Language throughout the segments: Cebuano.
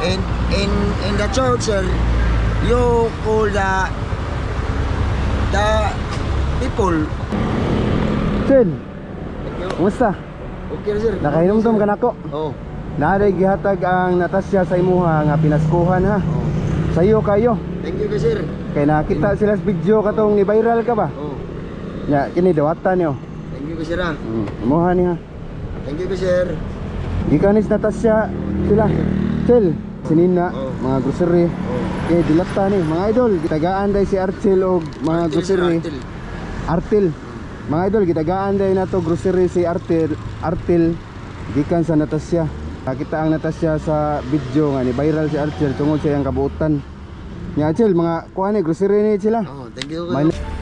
And in the church, sir, you call the people. Chel, Thank you. kumusta? Okay, sir. Nakahinumdum ka nako. Oh. Naa gihatag ang Natasha sa imuha nga pinaskuhan, ha. Oh. Sayo kayo. Thank you, sir. Kay nakita sila sa video katong ni viral ka ba? Oh. Nya kini dawatan niyo. Thank you, sir, ah. Imuha niya. Thank you, sir. Gikan ni Natasha sila. Chel, sinina, Oh. mga grocery. Oh. Kay dilata ni mga idol, gitagaan day si Archel og mga Artil, sir, grocery. Artil. Artil. Mga idol, gitagaan day nato grocery si Artil, Artil gikan sa Natasha. Nakita ang Natasha sa video nga ni viral si Archel tungod sa iyang kabuotan. Nya Archel, mga kuan ni grocery ni sila. Oh, thank you.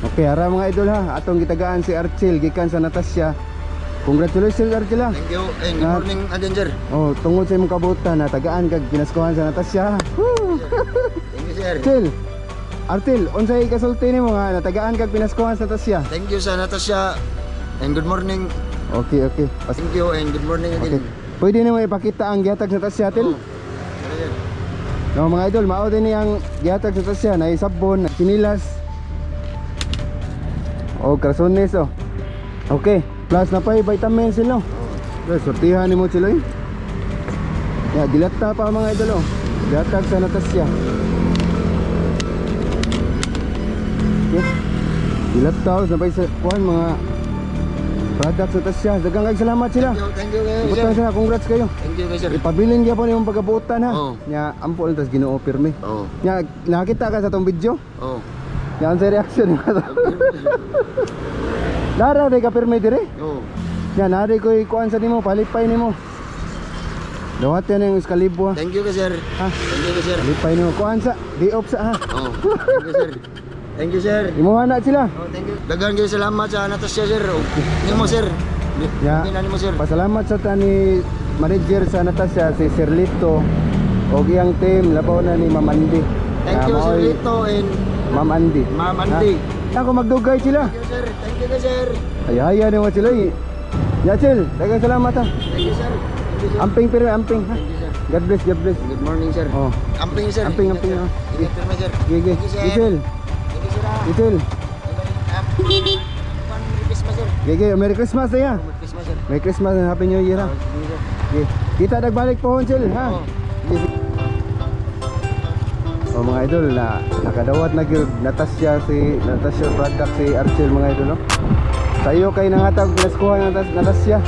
Okay, ara mga idol ha, atong gitagaan si Archel gikan sa Natasha. Congratulations, Archel, ha. Thank you and good morning again, sir. Oh, tungod sa imong kabuotan na tagaan kag pinaskuhan sa Natasha. Woo! Thank you, sir. Archel. Artil, unsay kasulti nimo nga natagaan kag pinaskuhan sa Natasha? Thank you sa Natasha and good morning. Okay. Thank you and good morning Okay. again. Pwede nimo ipakita ang gihatag sa Natasha, Artil? Oh. Tara, sir. No, mga idol, mao din ang gihatag sa Natasha na sabon, sinilas. O krasones oh. Okay, plus na pa vitamins sila. Oh. So, sortihan nimo sila eh. Ya, dilata pa mga idol oh. Gihatag sa Natasha. Okay. Dilata oh, sabay sa kuan mga product sa Natasha. Daghang kay salamat sila. Thank you, thank you, Butang sir. sila, congrats kayo. Thank you, sir. Ipabilin gyapon imong pagabuotan ha. Oo. Nya ampo lang tas Ginoo pirmi. Oh. Nya nakita ka sa tong video? Oh. Nya unsay reaction nimo? Dara day ka pirmi dire. Oh. Nya naa koy kuan sa nimo, palipay nimo. Dawat yan yung iskalibo ha. Thank you, sir. Ha? Thank you, sir. Palipay nimo kuan sa, di off sa ha. Oh. Thank you, sir. Thank you, sir. Imuha na sila. Oh, thank you. Daghang kayo salamat sa Natasha, sir. Oh, nimo, sir. Ya. Okay na nimo, sir. Pasalamat sa tani manager sa Natasha si Sir Lito og iyang team labaw na ni Ma'am Andy. Thank Ah, you, Sir maoy Lito and Ma'am Andy. Ma'am Andy. Ha? Ako magdugay sila. Thank you, sir. Thank you, sir. Ay, ay, ano sila eh. Ya, Chel, daghang salamat ha. Thank you, sir. Thank you, sir. Amping pero amping ha. Thank you, sir. God bless, God bless. Good morning, sir. Oh. Amping, sir. Amping, Ingat, amping, sir. oh. Ingat, sir, sir. Gigi. Thank you, sir. Gigi. Thank you, sir, ah. Gigi. Bye-bye. Merry Christmas, sir. Gigi, Merry Christmas ya. Merry Christmas, sir. Merry Christmas and Happy New Year ha. Oh, sige, sir. Gigi. Kita nagbalik po, Chel, ha. Oh. Gigi. Oh, mga idol na nakadawat na gyud Natasha si Natasha product si Archel, mga idol, no. Sa iyo kay nangatag pinaskuhan ng Natasha.